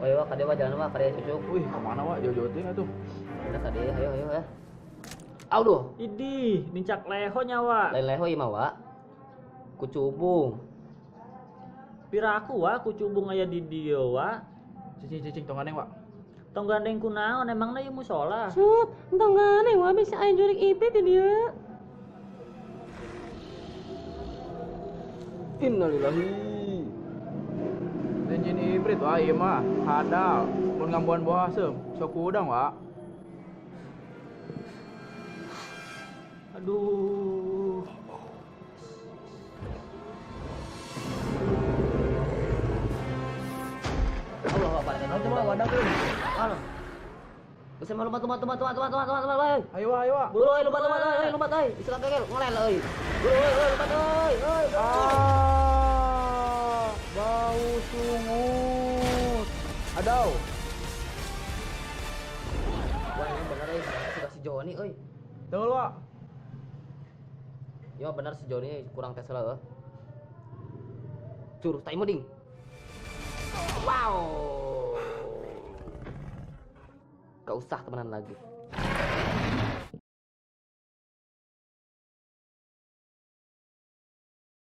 Ayo wa kade wa jalan wa kade cucuk. Wih, kemana wa? Jauh-jauh teuing atuh. Udah kade ayo ayo ya. Aduh, Idih, nincak leho nyawa. Lain leho ieu mah wa. Kucubung. Piraku wa kucubung aya di dieu wa. Cicing cicing tong gandeng wa. Tong gandeng kunaon emangna ieu musola. Sut, entong gandeng wa bisa aya jurik iprit di dieu. Innalillahi. Jin ibrit wa ieu mah hadal mun ngambuan buah asem sok udang wa. Aduh. Allah Akbar. Atuh wa wadah euy. Aduh. Geus mah lompat lompat lompat lompat lompat lompat lompat euy. Ayo wa, ayo wa. Buru euy lompat lompat euy lompat euy. Bisa kegel ngolel euy. Buru euy euy lompat euy euy. Ah, bau sungut. Adau. Wah, ini bener euy, sudah si Joni euy. Tunggu wa. Ya bener si Joni kurang tes lah euy. Curus tai muding. Wow. Gak usah temenan lagi.